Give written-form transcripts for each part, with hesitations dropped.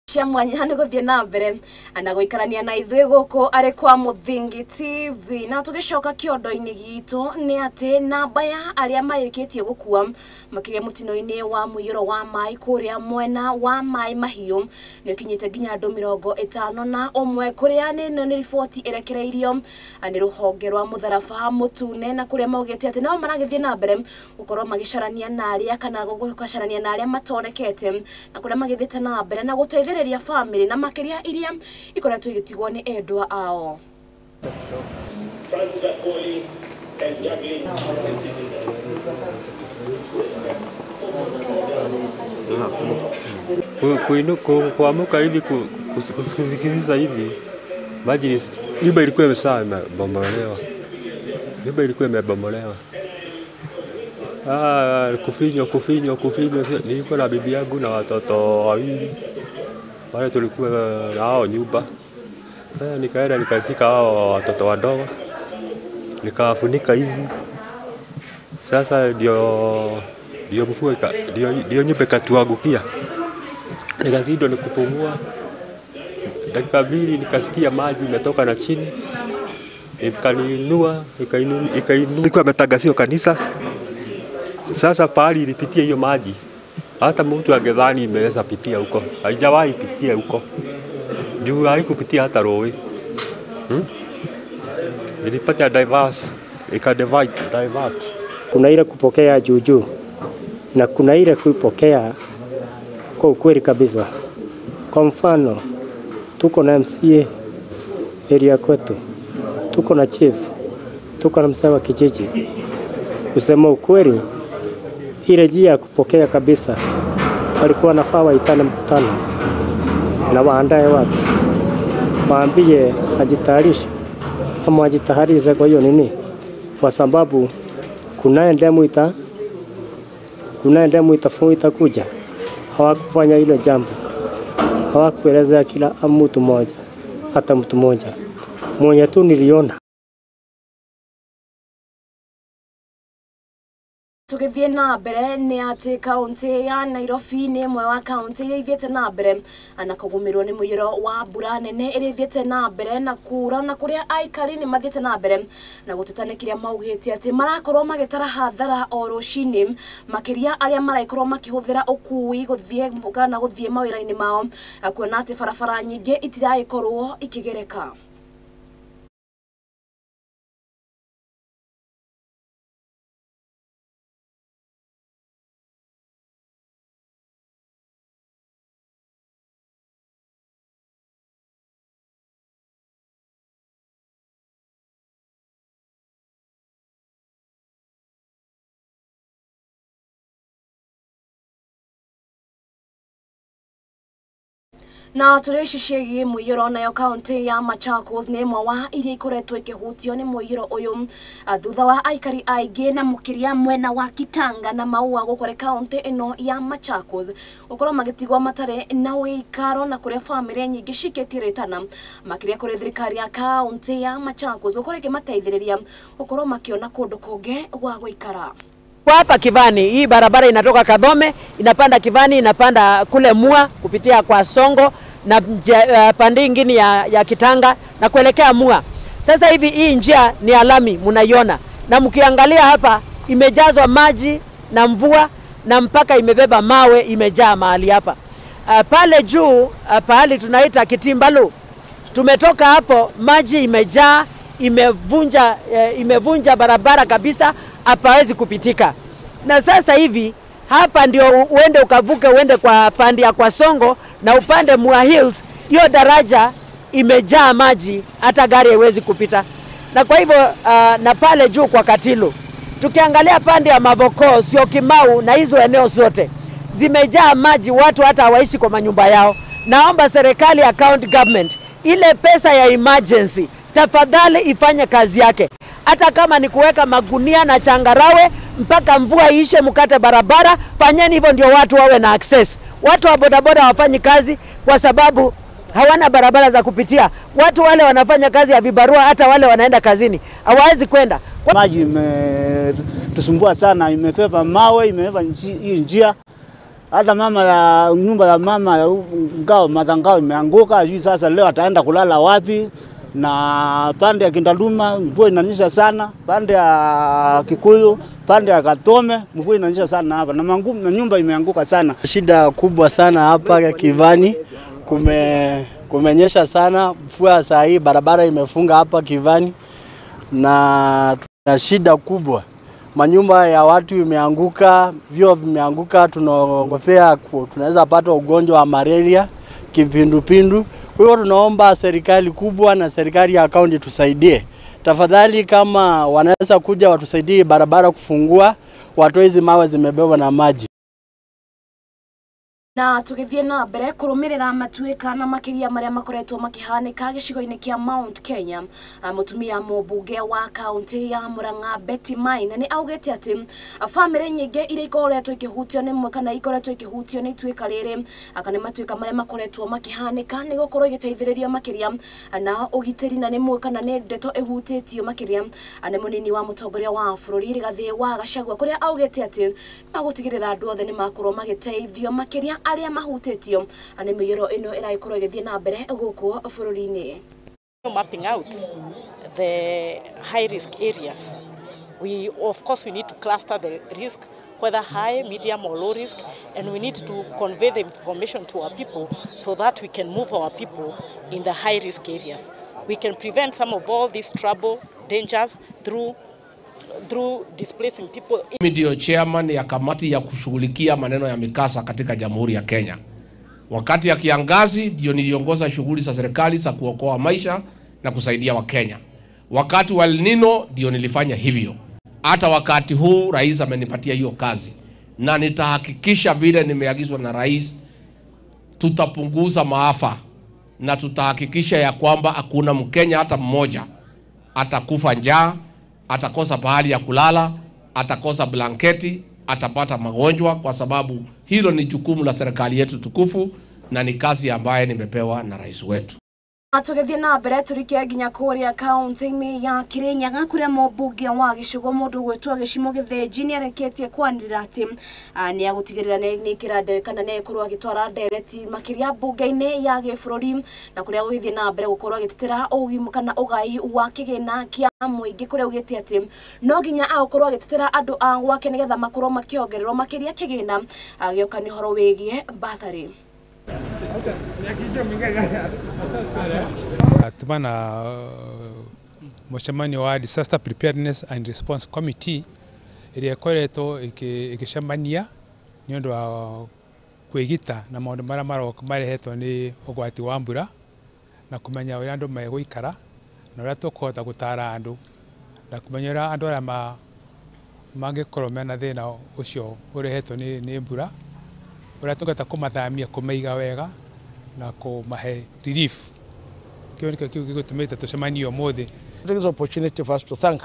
Cia mwanya nĩ gũthiĩ na mbere na gũikarania na ithuĩ gũkũ arĩ kwa Mũthingi TV. Na tũgĩcoka kĩondo-inĩ gitũ nĩ atĩ namba ya arĩa marĩkĩtie gũkua makĩria mũtino-inĩ wa mũiyũro wa maĩ kũrĩa mwena wa Maĩ Mahiũ nĩ ũkinyĩte nginya andũ 51, kũrĩa nĩ riboti ĩrekereirio nĩ rũhonge rwa mũtharaba mũtune, na kũrĩa maugĩte atĩ nao maragĩthiĩ na mbere gũkorwo magĩcarania na arĩa kana gũcarania na arĩa matonekete, na kũrĩa magĩthiĩte na mbere na gũteithĩrĩria family na makĩria iria ikoretwo igĩtigwo nĩ endwa ao. Kuamuka hivi kusikiliza hivi maji, nyumba ilikuwa imebomolewa. Nyumba ilikuwa imebomolewa. Kufinywa. Nilikuwa na bibi yangu na watoto wawili. Wale tulikuwa nao nyumba. Nikaenda nikashika hao watoto wadogo, nikawafunika hivi. Sasa ndio mvua ndio nyumba ikatuangukia. Nikazidi nikupumua. Dakika mbili nikasikia maji imetoka na chini. Ikaniinua, ikainua. Nilikuwa nimetangazia kanisa. Sasa pahali ilipitia hiyo maji, hata mtu angedhani imeweza pitia huko. Haijawahi pitia huko. Juu haikupitia hata roe. Ilipata diverse, ika divert. Kuna ile kupokea juu juu na kuna ile kuipokea kwa ukweli kabisa. Kwa mfano, tuko na MCA area kwetu, tuko na chief, tuko na msee wa kijiji. Kusema ukweli, ile njia ya kupokea kabisa, walikuwa nafaa waitane mkutano na waandae watu, waambie ajitayarishe ama ajitayarishe kwa hiyo nini, kwa sababu kunaye ndemu itakuja. Hawakufanya hilo jambo, hawakuelezea kila mtu mmoja, hata mtu mmoja mwenye tu niliona. Tũgĩthiĩ na mbere nĩ atĩ kaũntĩ ya Nairobi nĩ ĩmwe wa kaũntĩ iria ithiĩte na mbere na kũgũmĩrwo nĩ mũiyũro wa mbura nene ĩrĩa ithiĩte na mbere na kura, na kũrĩa aikari nĩ mathiĩte na mbere na gũteta nĩ kĩrĩa maugĩte atĩ marakorwo magĩtara hathara o rũcinĩ, makĩria arĩa maraikorwo makĩhũthĩra ũkui gũthiĩ kana gũthiĩ mawĩra-inĩ mao, kuona atĩ barabara nyingĩ itiragĩkorwo ikĩgereka. Na tũrĩ ici ciĩgiĩ mũiyũro, nayo kaũntĩ ya Machakos nĩ ĩmwe wa iria ikoretwo ikĩhutio nĩ mũiyũro ũyũ thutha wa aikari aingĩ na mũkĩria mwena wa Kitanga na Maua gũkũrĩ kaũntĩ ĩno ya Machakos gũkorwo magĩtigwo matarĩ na ũikaro, na kũrĩa bamĩrĩ nyingĩ cikĩtie rĩtana makĩria kũrĩ thirikari ya kaũntĩ ya Machakos gũkorwo ĩkĩmateithĩrĩria gũkorwo makĩona kũndũ kũngĩ gwa gũikara. Hapa Kivani, hii barabara inatoka Kadhome, inapanda Kivani, inapanda kule Mua kupitia kwa Songo na pande nyingine ya Kitanga na kuelekea Mua. Sasa hivi hii njia ni alami mnaiona, na mkiangalia hapa imejazwa maji na mvua na mpaka imebeba mawe, imejaa mahali hapa. Pale juu pahali tunaita Kitimbalu, tumetoka hapo maji imejaa, imevunja barabara kabisa, hapawezi kupitika. Na sasa hivi hapa ndio uende ukavuke uende kwa pande ya kwa Songo na upande Mua Hills, hiyo daraja imejaa maji, hata gari haiwezi kupita. Na kwa hivyo na pale juu kwa Katilu, tukiangalia pande ya Mavoko, Syokimau na hizo eneo zote zimejaa maji, watu hata hawaishi kwa manyumba yao. Naomba serikali ya county government, ile pesa ya emergency tafadhali ifanye kazi yake. Hata kama ni kuweka magunia na changarawe mpaka mvua iishe mkate barabara, fanyeni hivyo ndio watu wawe na access. Watu wa bodaboda hawafanyi kazi kwa sababu hawana barabara za kupitia. Watu wale wanafanya kazi ya vibarua, hata wale wanaenda kazini hawawezi kwenda. Maji imetusumbua sana, imepepa mawe, imebeba njia. Hata mama ya nyumba ya mama ya Ngao, Martha Ngao imeanguka, sijui sasa leo ataenda kulala wapi. Na pande ya Kindaluma mvua inanyesha sana, pande ya Kikuyu, pande ya Katome mvua inanyesha sana hapa na na nyumba imeanguka sana. Shida kubwa sana hapa Kivani, kumenyesha sana mvua saa hii, barabara imefunga hapa Kivani na tuna shida kubwa. Manyumba ya watu imeanguka, vyoo vimeanguka, tunaogofea tunaweza pata ugonjwa wa malaria, kipindupindu. Kwa hiyo tunaomba serikali kubwa na serikali ya kaunti tusaidie. Tafadhali kama wanaweza kuja watusaidie barabara kufungua, watoe hizi mawe zimebebwa na maji. Na tugithie na mbere kurumirira matuika na makiria maria makoretwo makihanika gicigo-ini kia Mount Kenya. Mutumia mũmbunge wa kaunti ya Murang'a Betty Maina ni augite ati family nyingi iria ikoretwo ikihutio ni kana ikoretwo ikihutio ni ituika riri kana matuika maria makoretwo makihanika ni gukorwo igiteithĩrĩrio makiria na ugitiri na ni kana ni ndeto ihutĩtio makiria ni munini wa mutongoria wa bũrũri Rigathĩ wa Gachagua kuria augite ati magũtigĩrĩra andũ othe nĩ makorwo magĩteithio makiria aria mahutĩtio nĩ mĩiyũro ĩno ĩragĩkorwo ĩgĩthiĩ na mbere gũkũ bũrũri-inĩ. Mapping out the high risk areas. We of course we need to cluster the risk, whether high, medium or low risk, and we need to convey the information to our people so that we can move our people in the high risk areas. We can prevent some of all these trouble, dangers through displacing people. Mimi ndio chairman ya kamati ya kushughulikia maneno ya mikasa katika Jamhuri ya Kenya. Wakati ya kiangazi ndio niliongoza shughuli za serikali za kuokoa maisha na kusaidia Wakenya. Wakati wa El Nino ndio nilifanya hivyo. Hata wakati huu rais amenipatia hiyo kazi, na nitahakikisha vile nimeagizwa na rais, tutapunguza maafa na tutahakikisha ya kwamba hakuna Mkenya hata mmoja atakufa njaa, atakosa pahali ya kulala, atakosa blanketi, atapata magonjwa, kwa sababu hilo ni jukumu la serikali yetu tukufu na ni kazi ambaye nimepewa na rais wetu. Tũgĩthiĩ na mbere tũrike nginya kũrĩa kaunti-inĩ ya Kirinyaga kũrĩa mũmbunge wa gĩcigo mũndũ gwĩtwo Gĩcimo Gĩthĩnji nĩarekĩtie kwanĩrĩra atĩ nĩagũtigĩrĩra nĩkĩra kana nĩegũkorwo agĩtwara ndereti makĩria mbunge-inĩ ya gĩbũrũri na kũrĩa gũgĩthiĩ na mbere gũkorwo agĩtetera ũgima kana ũgai wa kĩgĩna kĩa mũingĩ kũrĩa augĩte atĩ no nginya agũkorwo agĩtetera andũ a gwake nĩgetha makorwo makĩongererwo makĩria kĩgĩna agĩũka nĩ ũhoro wĩgiĩ basarĩ. Tumana mũcemanio wa Disaster Preparedness and Response Committee ĩrĩa ĩkoretwo ĩgĩcemania nĩ ũndũ wa kwĩgita na maũndũ marĩa maroka marehetwo nĩ ũgwati wa mbura na kũmenya ũrĩa andũ megũikara na ũrĩa tũkũhota gũtara andũ na kũmenya ũrĩa andũ arĩa mangĩkorwo mena thĩna ũcio ũrehetwo nĩ mbura ũrĩa tũngĩhota kũmathamia kũmaiga wega na kũmahe relief. Kĩo nĩkĩo kĩu gĩgũtũmĩte tũcemanie ũmũthĩ. It is an opportunity for us to thank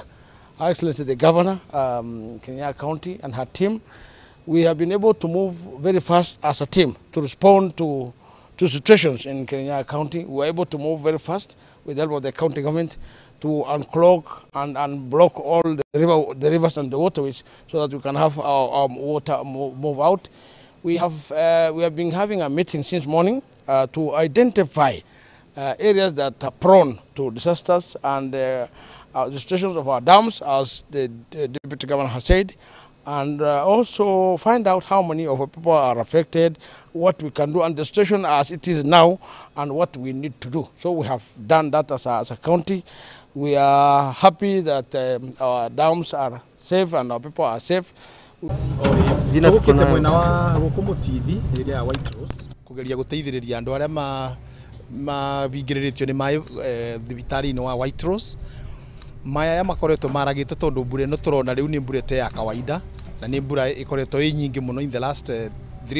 Her Excellency the Governor, Kirinyaga County and her team. We have been able to move very fast as a team to respond to situations in Kirinyaga County. We were able to move very fast with the help of the county government to unclog and unblock all the rivers and the waterways so that we can have our water move out. We have been having a meeting since morning to identify areas that are prone to disasters and the situations of our dams, as the Deputy Governor has said, and also find out how many of our people are affected, what we can do, and the situation as it is now, and what we need to do. So we have done that as a county. We are happy that our dams are safe and our people are safe. Tũgũkĩte mwena wa gũkũ Mũtithi area ya White Rose kũgeria gũteithĩrĩria andũ arĩa mabingĩrĩrĩtio nĩ maĩ thibitarĩ-inĩ wa White Rose. Maĩ aya makoretwo maragĩte tondũ mbura ĩno tũrona rĩu nĩ mbura ĩte ya kawaida na nĩ mbura ĩkoretwo ĩ nyingĩ mũno in the last 3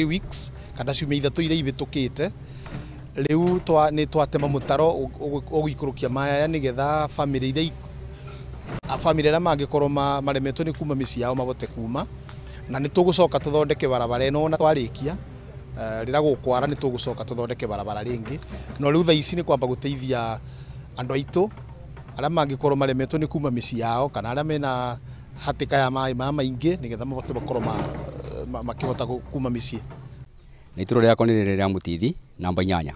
weeks kana ciumia ithatũ iria ibĩtũkĩte. Rĩu nĩ twatema mũtaro ũgũikũrũkia maĩ aya nĩgetha bamĩrĩ iria arĩa mangĩkorwo maremetwo nĩ kuma mĩciĩ yao mabote kuma, na nĩ tũgũcoka tũthondeke barabara ĩno ona twarĩkia rĩrĩa gũkwara nĩ tũgũcoka tũthondeke barabara rĩngĩ. No rĩu thaa ici nĩ kwamba gũteithia andũ aitũ arĩa mangĩkorwo maremetwo nĩ kuma mĩciĩ yao kana arĩa mena hatĩka ya maĩ maya maingĩ nĩgetha mabote makorwo makĩhota kuma mĩciĩ. Na itũra rĩakwa nĩ rĩrĩ rĩa Mũtithi namba 8.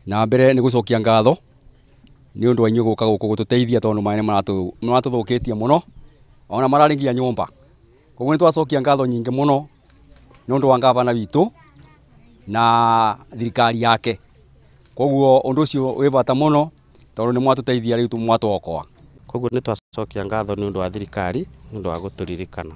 Na mbere nĩ gũcokia ngatho nĩ ũndũ wa inyuĩ gũka gũkũ gũtũteithia tondũ maĩ nĩ maratũthũkĩtie mũno ona mararĩ nginya nyũmba. Koguo nĩ twacokia ngatho nyingĩ mũno nĩ ũndũ wa ngavana witũ na thirikari yake. Koguo ũndũ ũcio wĩ bata mũno tondũ nĩ mwatũteithia rĩu mwatwokoa. Koguo nĩ twacokia ngatho nĩ ũndũ wa thirikari nĩ ũndũ wa gũtũririkana.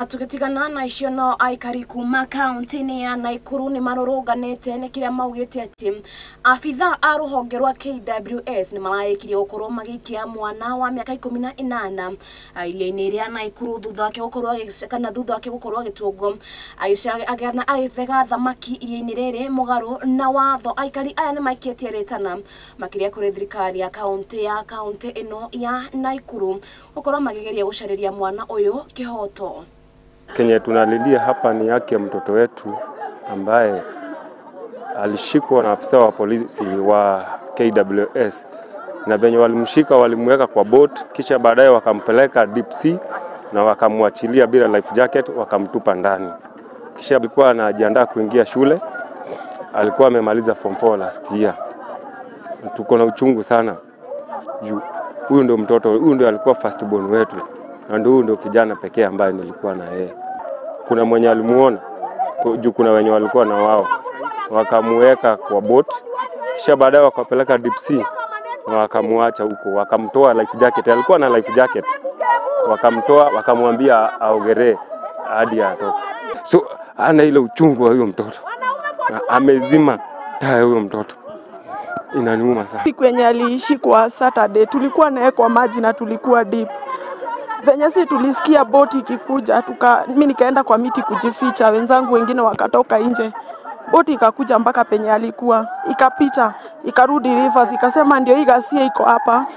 Tugitigana na icio no aikari kuma kaunti-inĩ ya Nakuru nĩ marũrũnganĩte nĩ kĩrĩa maugĩte atĩ abitha a rũhonge rwa KWS nĩ mararĩkirie gũkorwo magĩikia mwana wa mĩaka 18 iria-inĩ rĩa Nakuru thutha wake gũkorwo kana thutha wake gũkorwo agĩtũngwo agĩthega thamaki iria-inĩ rĩrĩ mũgarũ na watho. Aikari aya nĩ maikĩtie rĩtana makĩria kũrĩ thirikari ya kaunti ĩno ya Nakuru gũkorwo makĩgeria gũcarĩria mwana ũyũ kĩhoto. Kenye tunalilia hapa ni haki ya mtoto wetu ambaye alishikwa na afisa wa polisi wa KWS, na venye walimshika walimweka kwa boat, kisha baadaye wakampeleka deep sea na wakamwachilia bila life jacket, wakamtupa ndani. Kisha alikuwa anajiandaa kuingia shule, alikuwa amemaliza form 4 last year. Tuko na uchungu sana juu huyu ndio mtoto, huyu ndio alikuwa first born wetu. Na ndio huyu ndio kijana pekee ambaye nilikuwa na yeye. Kuna mwenye alimuona, juu kuna wenye walikuwa na wao, wakamuweka kwa boat, kisha baadaye wakapeleka deep sea na wakamuacha huko, wakamtoa life jacket. Alikuwa na life jacket, wakamtoa wakamwambia aogelee hadi atoke. So ana ile uchungu wa huyo mtoto, amezima taa huyo mtoto. Inaniuma sana. Siku yenye aliishi kwa Saturday tulikuwa naye kwa maji na tulikuwa deep. Venye si tulisikia boti ikikuja, mimi nikaenda kwa miti kujificha, wenzangu wengine wakatoka nje. Boti ikakuja mpaka penye alikuwa, ikapita, ikarudi rivers, ikasema ndio hii ghasia iko hapa.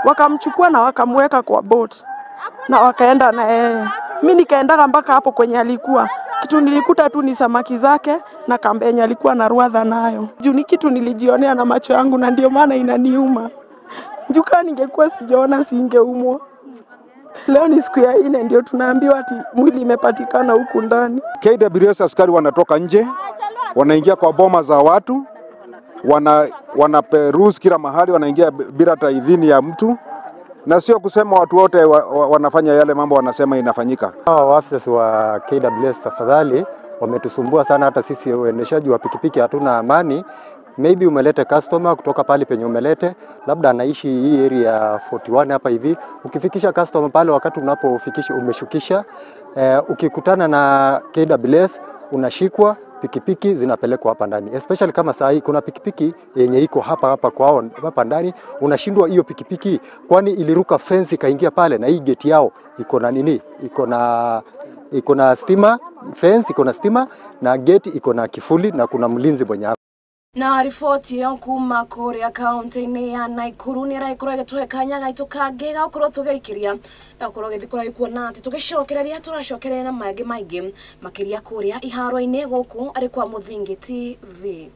Wakamchukua na wakamweka kwa boat na wakaenda na yeye. Mimi nikaenda mpaka hapo kwenye alikuwa. Kitu nilikuta tu ni samaki zake na kamba yenye alikuwa na ruadha nayo. Juu ni kitu nilijionea na macho yangu na ndio maana inaniuma. Juu kama ningekuwa sijaona singeumwa. Leo ni siku ya 4 ndio tunaambiwa ati mwili imepatikana huku ndani. KWS askari wanatoka nje, wanaingia kwa boma za watu, wanaperuzi kila mahali, wanaingia bila hata idhini ya mtu. Na sio kusema watu wote wanafanya yale mambo wanasema inafanyika. Hawa officers wa KWS tafadhali wametusumbua sana, hata sisi waendeshaji wa pikipiki hatuna amani. Maybe umelete customer kutoka pale penye umelete, labda anaishi hii area 41 hapa hivi. Ukifikisha customer pale, wakati unapofikisha umeshukisha, ukikutana na KWS unashikwa, pikipiki zinapelekwa hapa ndani. Especially kama saa hii kuna pikipiki yenye iko hapa hapa kwao hapa ndani, unashindwa hiyo pikipiki kwani iliruka fence ikaingia pale, na hii gate yao iko na nini? Iko na stima, fence iko na stima na gate iko na kifuli na kuna mlinzi mwenye. Na riboti ĩyo kuma kũrĩa kaunti-inĩ ya Nakuru nĩ ĩragĩkorwo ĩgĩtũhe kanya gaitũ kangĩ ga gũkorwo tũgĩikĩria na gũkorwo gĩthiĩ kũraihu kuona atĩ tũgĩcokereria tũracokereria na mangĩ maingĩ makĩria kũrĩa iharo-inĩ gũkũ arĩ kwa Mũthingi TV.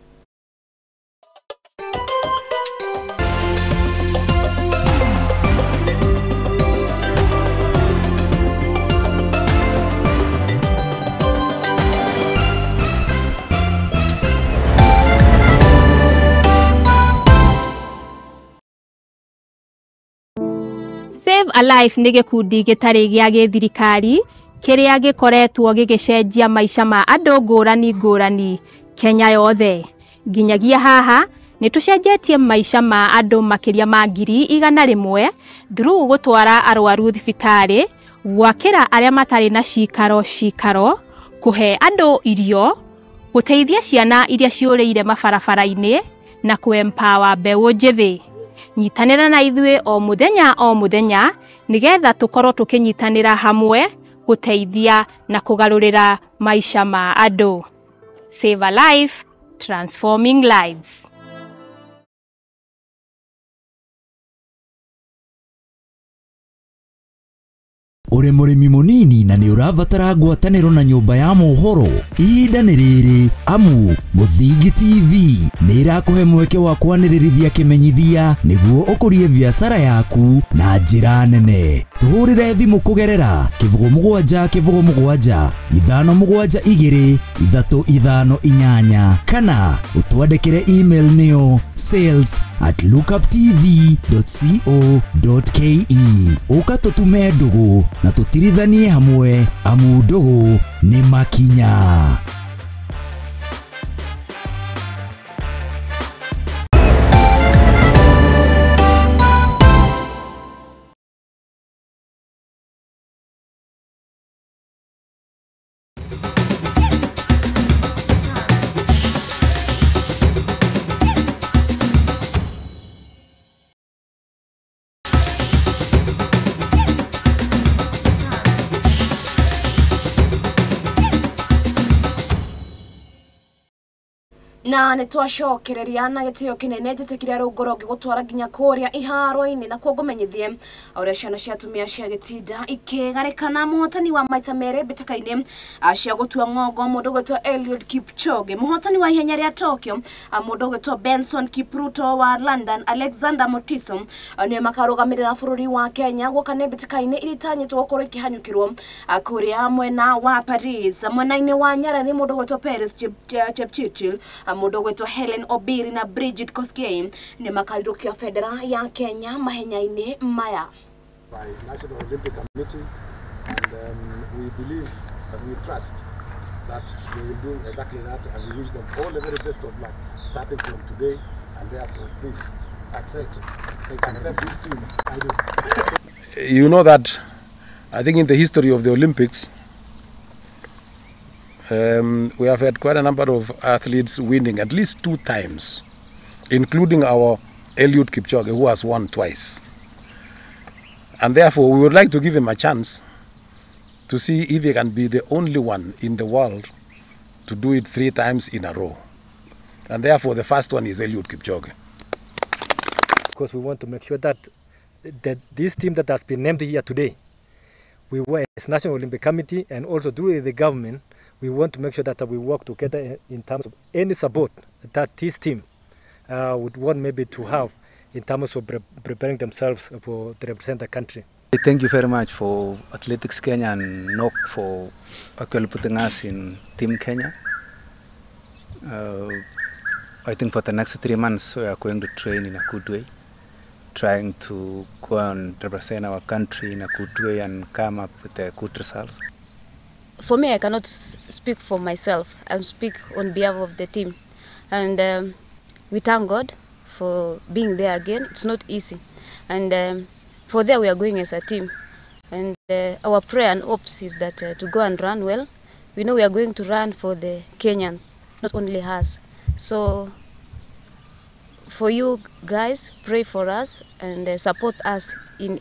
Save a Life nĩ gĩkundi gĩtarĩ gĩa gĩthirikari kĩrĩa gĩkoretwo gĩgĩcenjia maica ma andũ ngũrani ngũrani Kenya yothe. Nginyagia haha nĩ tũcenjetie maica ma andũ makĩria ma 100,000 through gũtwara arwaru thibitarĩ, gwakĩra arĩa matarĩ na cikaro cikaro, kũhe andũ irio, gũteithia ciana iria ciũrĩire mabarabara-inĩ na kũ-empower mbeũ njĩthĩ. Nyitanĩra na ithuĩ o mũthenya nĩgetha tũkorwo tũkĩnyitanĩra hamwe gũteithia na kũgarũrĩra maica ma andũ. Save a Life, transforming lives. Ũrĩ mũrĩmi mũnini na nĩ ũrabatara ngwatanĩro na nyũmba ya mohoro, ihinda nĩ rĩrĩ amu Mũthingi TV nĩ ĩrakũhe mweke wa kwanĩrĩrithia kĩmenyithia nĩguo ũkũrie biacara yaku na njĩra nene. Tũhũrĩre thimũ kũgerera 07 07 5 7 2 3 5 8 kana ũtwandĩkĩre email nĩyo sales@lookuptv.co.ke. Ũka tũtume ndũgũ na tũtirithanie hamwe amu ndũgũ nĩ makinya. Na nĩ twacokereria na gĩtĩo kĩnene njĩtĩkĩria rũngoro ngĩgũtwara nginya kũrĩa iharo-inĩ na kuo ngũmenyithie ũrĩa ciana cia atumia cia gĩtinda ikĩgarĩkana. Mũhotani wa maita merĩ mbĩtĩka-inĩ cia gũtua ng'ongo mũndũ ũgwĩtwo Eliud Kipchoge, mũhotani wa ihenya rĩa Tokyo mũndũ ũgwĩtwo Benson Kipruto wa London, Alexander Motiso nĩwe makarũgamĩrĩra bũrũri wa Kenya guoka nĩ mbĩtĩka-inĩ iria itanyĩtwo gũkorwo ikĩhanyũkĩrwo kũrĩa mwena wa Paris. Mwena-inĩ wa Nyarari mũndũ ũgwĩtwo Peris Chepchirchir, mũndũ ũgwĩtwo Helen Obiri na Bridget Kosgei nĩ makarirũkia bendera ya Kenya mahenya-inĩ maya. By National Olympic Committee, and we believe and we trust that they will do exactly that, and we wish them all the very best of luck starting from today, and therefore please accept this team. I do. You know that I think in the history of the Olympics, we have had quite a number of athletes winning at least 2 times, including our Eliud Kipchoge, who has won twice. And therefore, we would like to give him a chance to see if he can be the only one in the world to do it 3 times in a row. And therefore, the first one is Eliud Kipchoge. Because we want to make sure that this team that has been named here today, we were as National Olympic Committee and also through the government, we want to make sure that we work together in terms of any support that this team would want maybe to have in terms of preparing themselves for to represent the country. Thank you very much for Athletics Kenya and NOC for actually putting us in Team Kenya. I think for the next 3 months we are going to train in a good way, trying to go and represent our country in a good way and come up with good results. For me, I cannot speak for myself. I speak on behalf of the team. And we thank God for being there again. It's not easy. And for there, we are going as a team. And our prayer and hopes is that to go and run well. We know we are going to run for the Kenyans, not only us. So for you guys, pray for us and support us in.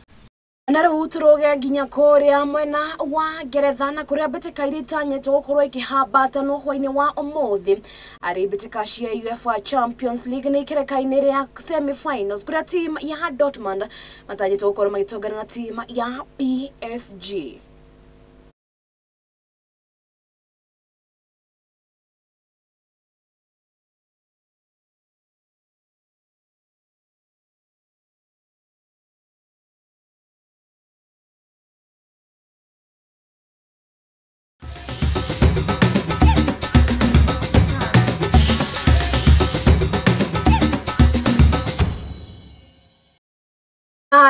Na rĩu tũrũge nginya kũrĩa mwena wa Ngeretha na kũrĩa mbĩtĩka iria itanyĩtwo gũkorwo ikĩhambatanwo hwaĩ-inĩ wa ũmũthĩ arĩ mbĩtĩka cia UEFA Champions League nĩ ikereka-inĩ rĩa semi-finals kũrĩa team ya Dortmund matanyĩtwo gũkorwo magĩtongana na team ya PSG.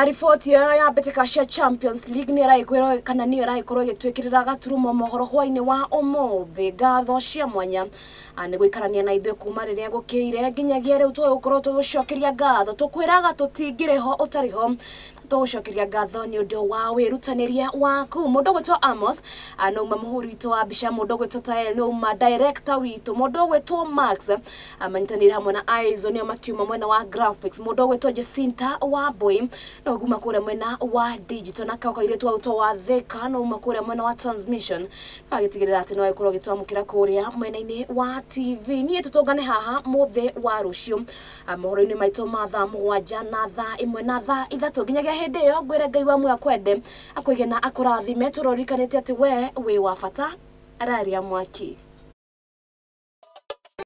Riboti ĩyo ya mbĩtĩka cia Champions League nĩ ĩragĩkwĩrwo kana nĩyo ĩragĩkorwo ĩgĩtwĩkĩrĩra gaturumo mohoro hwaĩ-inĩ wa ũmũthĩ. Ngatho cia mwanya nĩ gũikarania na ithuĩ kuma rĩrĩa gũkĩire nginyagia rĩu tũgũkorwo tũgũcokeria ngatho, tũkwĩraga tũtingĩrĩ ho ũtarĩ ho, tũgũcokeria ngatho nĩ ũndũ wa wĩrutanĩria waku. Mũndũ ũgwĩtwo Amos nĩauma mũhũri witũ wa mbica, mũndũ ũgwĩtwo Tael nĩauma director witũ, mũndũ ũgwĩtwo Max manyitanĩire hamwe na Aizo nĩo makiuma mwena wa graphics, mũndũ ũgwĩtwo Jacinta Wambui No kuma kũrĩa mwena wa digital na kau kairĩtu wa ũto wa Thika no uma kũrĩa mwena wa transmission agĩtigĩrĩra atĩ no agĩkorwo agĩtwamũkĩra kũrĩa mwena-inĩ wa TV. Niĩ tũtũngane haha mũthĩ wa rũciũ mohoro-inĩ maitũ ma thaa 7 na thaa 1 na thaa 3. Nginyagia hĩndĩ ĩyo ngwĩre Ngai wa muoyo akwende, akũige na akũrathime. Tũrorikanĩte atĩ we wĩ wa bata araria mwaki.